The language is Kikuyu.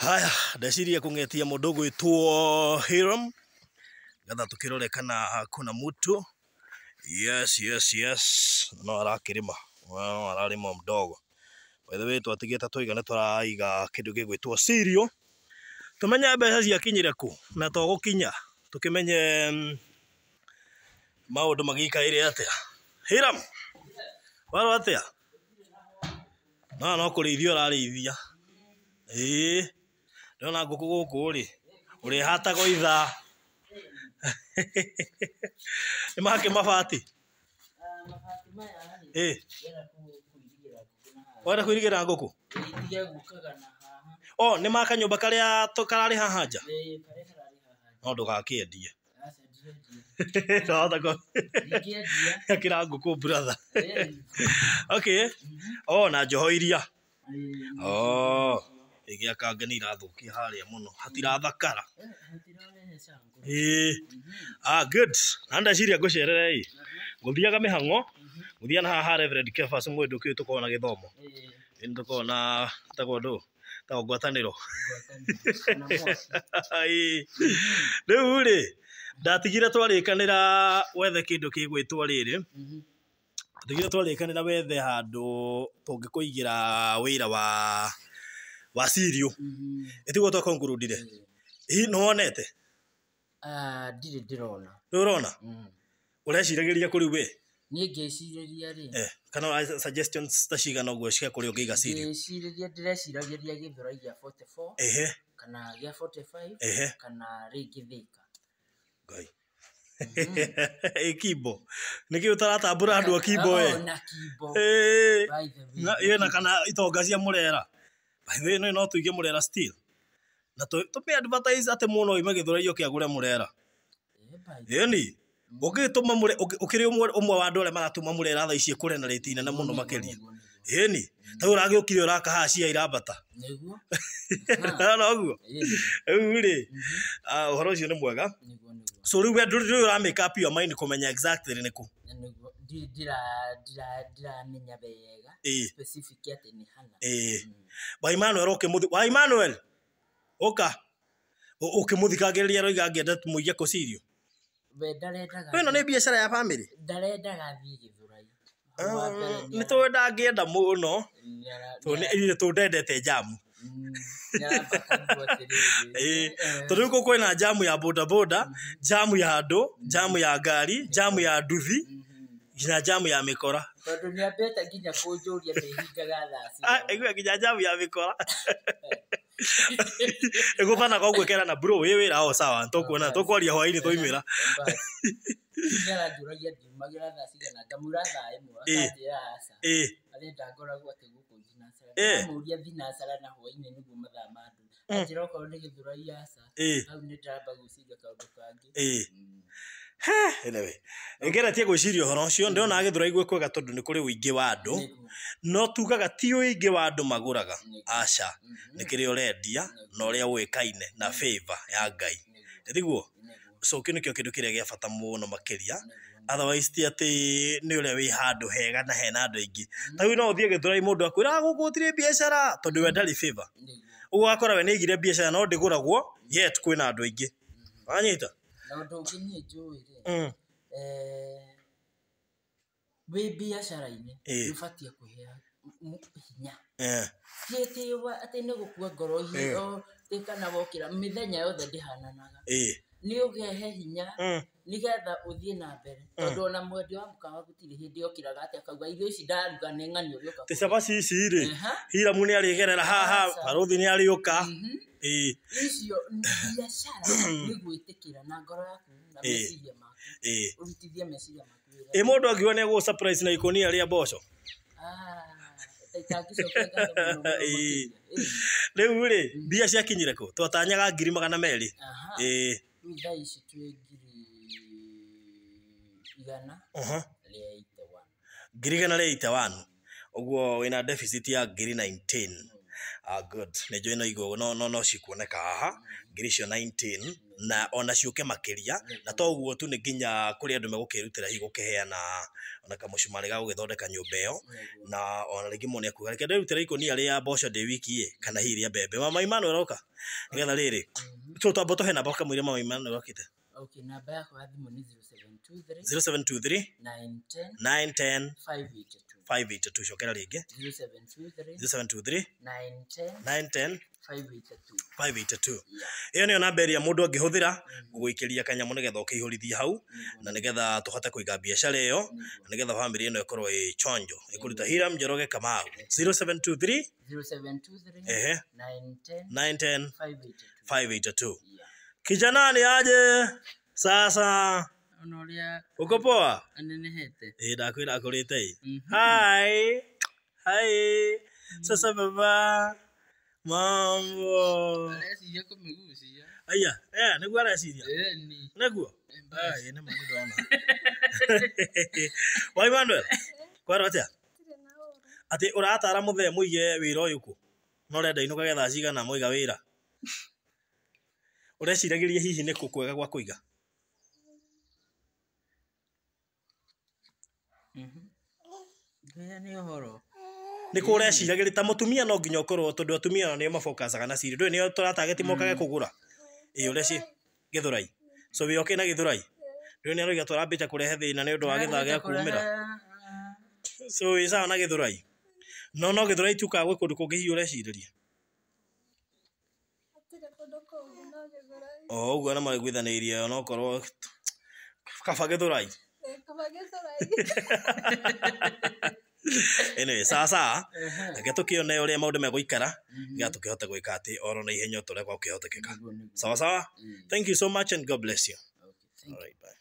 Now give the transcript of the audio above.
Haya, ndeciria kũng'etia mũndũ ũgwĩtwo Hiram getha tũkĩrore kana kuna mtu. Yes, yes, yes, no arakĩrĩma, no ararĩma mdogo. By the way, twatigĩte twaiga nĩ tũraiga kĩndũ gĩgwĩtwo cereal, tũmenye mbeca ciakinyire kũ na to gũkinya tũkĩmenye maũndũ magĩikaire atĩa. Hiram, warwo atĩa? No no kũrĩithia ũrarĩithia. Ĩĩ, ndĩrona ngũkũ gũkũ rĩ, ũrĩhataga o ithaa. Nĩ makĩ mabati? Mabati maya rĩ, Ĩĩ, ndĩrenda kũirigĩra ngũkũ na haha. ũrenda kũirigĩra ngũkũ? Ĩĩ, itige gũkaga na haha. O, nĩ ma kanyũmba karĩa kararĩ haha nja? Ĩĩ, karĩa kararĩ haha. No ndũgakĩendie. Aca, ndirendia. Ndahota kũ Ndingĩendia. akĩra ngũkũ brother. Ĩĩ. Okay. Oh, na njoho iria. Ĩĩ. Oh, ĩgĩakange nĩ irathũkia harĩa mũno. Hatirathakara. Eh, hatirarehe cangũ. Ĩĩ. Ah, good. Na ndeciria ngũcerere ĩ. Ngũthiaga mĩhang'o. Ngũthiaga na haha Reverend Kefas Mwendũ kĩu tũkoragwo na gĩthomo. Ĩĩ. Ĩ nĩ tũkoragwo na tagwo ndũ? Tagwo ngwatanĩro. Ngwatanĩro. Na mwaki. Ĩĩ. Rĩu rĩ, ndatigire twarĩkanĩra wethe kĩndũ gĩgwĩtwo rĩrĩ. Ndatigire twarĩkanĩra wethe handũ tũngĩkũigĩra wĩra wa cereal. Ĩtiguo twa conclude-ire. Hihi nĩ wonete? Ah, ndirĩ ndĩrona. Nĩ ũrona? Ũreciragĩria kũ rĩu we? Niĩ ngĩcirĩria rĩ, Eh, kana ũra suggestions ta cigana ũguo cia kũrĩa ũngĩiga cereal? Ngĩcirĩria ndĩreciragĩria Gĩthũrai gĩa 44 Ehe, kana gĩa 45 ehe. kana rĩngĩ Thĩka. Ngai. Ĩ Kimbo. Nĩkĩ ũtaratambũra andũ a Kimbo we? Oh, na Kimbo. Ĩĩ. By the way. Na ĩ na kana itonga cia Mũrera. By the way, no tũige Mũrera still. Na tũmĩ advertise atĩ mũndũ oime Gĩthũrai oke agũre Mũrera. Eh, by the Ĩni. Ũngĩtũma mũre ũkĩrĩ ũmwe wa andũ arĩa maratũma Mũrera thaa ici ĩkũre na rĩti nene mũno Nĩguo, makĩria. nĩguo, nĩguo. Ĩni. Ta rĩu ũragĩũkire ũraka haha cia irambata. Nĩguo. Noguo. Ĩĩ. Rĩu rĩ, ũhoro ũcio nĩ mwega. Nĩguo, nĩguo. So rĩu we ndũrĩ ũra make up your mind kũmenya exactly nĩ kũ. Na nĩguo ndiramenya wega Ĩĩ. specific atĩ nĩ hana. Ĩĩ. Wa Emmanuel ũkĩmũthi wa Emmanuel ũka ũkĩmũthikagĩrĩria aroiga angĩenda mũige kũ cereal. We ndarendaga Ĩno nĩ biacara ya family. Ndarendaga thiĩ Gĩthũrai. Hau wa mbere Nĩ tũĩ ndangĩenda mũno tondũ nĩ ithuĩ tũndendete njamu. Nĩaramba kũigua atĩrĩrĩ. Ĩĩ. Tondũ rĩu gũkũ kwĩna njamu ya bodaboda, njamu ya andũ, njamu ya ngari, njamu ya nduthi, nginya njamu ya mĩkora. Tondũ nĩambĩte nginya kũnjũria ndĩhingaga thaa Ah, cigana. ĩgua nginya njamu ya mĩkora. Ĩgũthanaga ũguo ĩkerana bro wĩ wĩra o sawa tũkuona tũkwaria hwainĩ twaumĩra. Nĩaranjũragia ndiumagĩra thaa cigana ngamwĩra thaa 1 Ĩĩ. akanjĩra aca. Ĩĩ. Arenda ngoragwo atĩ gũkũ thinacara. Ĩĩ. Ndamũria thinacara na hwainĩ nĩguo mathaa ma andũ. Anjĩra okorwo nĩ Gĩthũrai aca. Ĩĩ. Hau nĩndĩramba gwĩciria kaũndũ kangĩ. Ĩĩ. He, anyway, ngeretie gwĩciria ũhoro ũcio ndĩrona Gĩthũrai gwĩ kwega tondũ nĩ kũrĩ ũingĩ wa andũ Nĩguo. no tugaga ti ũingĩ wa andũ magũraga Nĩguo. aca nĩ kĩrĩa ũrendia na ũrĩa ũĩkaine na favor ya Ngai Nĩguo. tiguo. Nĩguo. So kĩu nĩkĩo kĩndũ kĩrĩa gĩa bata mũno makĩria. Nĩguo. Otherwise ti atĩ nĩ ũrĩa wĩ handũ hega na hena andũ aingĩ. Ta rĩu no ũthiĩ Gĩthũrai mũndũ akwĩra "Ah, gũkũ gũtirĩ biacara" tondũ we ndarĩ favor. Nĩguo. Ũguo ũgakora we nĩ aigire biacara no ndĩgũragwo yet kwĩna andũ aingĩ. Wanyita? Na ũndũ ũngĩ niĩ njũĩ rĩ, wĩ biacara-inĩ Ĩĩ. nĩ ũbatiĩ kwĩhe hinya. Eh. Ti atĩ nĩ gũkua ngoro Ĩĩ. atĩ kana wokĩra mĩthenya yothe ndĩhananaga. Ĩĩ. Nĩ ũgehe hinya nĩgetha ũthiĩ na mbere tondũ ona mwendia wa mũkawa gũtirĩ hĩndĩ okĩraga atĩ akauga irio ici ndaruga nĩ ng'ani ũrĩũka Ti kũrĩa. cabaci ici rĩ, Aha. Hiramu nĩ arĩgerera haha, Aca. barũthi nĩ arĩũka. Ĩĩ. Icio biacara nĩ gwĩtĩkĩra na ngoro yaku na Ĩĩ. meciria maku. Ĩĩ. Ũrutithie meciria maku wĩra. Ĩ mũndũ angiuga nĩ egũgũ surprise na ikũnia rĩa mboco. Ah, ta itangĩcokia ngatho mũno mũno Ĩĩ. makĩria. Ĩĩ. Rĩu rĩ, mbia ciakinyire kũ? Twatanyaga 200,000. Aha. Ĩĩ. Rĩu thaa ici twĩ 181,000. 181,000. Ũguo wĩna deficit ya 19,000. Ah, good. Nĩ njũĩ no igũ no no no cikuoneka haha ngiri icio 19 na ona ciũke makĩria, na to ũguo tu, nĩ nginya kũrĩ andũ megũkĩrutĩra hihi gũkĩheana ona kamũcumarĩ ga gũgĩthondeka nyũmba ĩyo, na ona rĩngĩ mũndũ nĩakuga reke ndĩrutĩre ikũnia rĩa mboco ndĩ wiki ĩ, kana hihi rĩa mbembe. Mama Emmanuel oka nĩgetha rĩrĩ so twamba tũhe namba kamũira Mama Emmanuel okĩte. Okay, namba yakwa ya thimũ nĩ 0723 0723 910 910 582. 582. Cokera rĩngĩ. 0723 0723 910 910 582. 582. Yeah. Ĩyo nĩyo namba ĩrĩa mũndũ angĩhũthĩra gũgũikĩria kanyamũ nĩgetha ũkĩihũrithie hau, na nĩgetha tũhote kũiga biacara ĩyo, na nĩgetha bamĩrĩ ĩno ĩkorwo ĩ chonjo ĩkũruta. Hiram Njoroge Kamau, 0723 0723 ehe 910 910 582. 582. Yeah. Kijana, ni aje sasa? Ona ũrĩa Uko poa? anenehete. Ĩ, ndakwĩra akũrĩte ĩ. Mhm. Hi hi, sasa baba, mambo? Areciria kũmĩgucia. Aya, eh, nĩguo areciria. Ĩni. Nĩguo. Ai, nĩ ma nĩndona. Wa Emmanuel, kwerwo atĩa? Atĩ ũratara mũthee mũige wĩra ũyũ kũ? No ũrenda inũkage thaa cigana mũiga wĩra? Ũreciragĩria hihi nĩ kũ kwega gwa kũiga? Ngwĩra nĩ ũhoro. Nĩ kũ ũreciragĩria ta mũtumia no nginya ũkorwo, tondũ atumia nĩo mabokacaga na ciri. Ndũĩ nĩo tũratageti mokage kũgũra. Ĩ, ũreci Gĩthũrai. So wĩ okay na Gĩthũrai? Ndũĩ nĩ aroiga tũrambĩte kũrehe thĩna nĩ ũndũ wa gĩthaa gĩa kumĩra. So wĩ sawa na Gĩthũrai? No no Gĩthũrai tu kana gwĩ kũndũ kũngĩ hihi ũrecirĩria? Hatirĩ kũndũ kũngĩ, no Gĩthũrai. O ũguo na maiguithanĩirie onokorwo kaba Gĩthũrai. Ĩ, kaba Gĩthũrai. Anyway, sawa sawa, reke tũkĩone ũrĩa maũndũ megũikara nĩgetha tũkĩhote gwĩka atĩ oro na ihenya o ta ũrĩa gwakĩhotekeka. Nĩguo, nĩguo. Sawa sawa. Mm. Thank you so much and God bless you. Okay, thank you. All right, bye.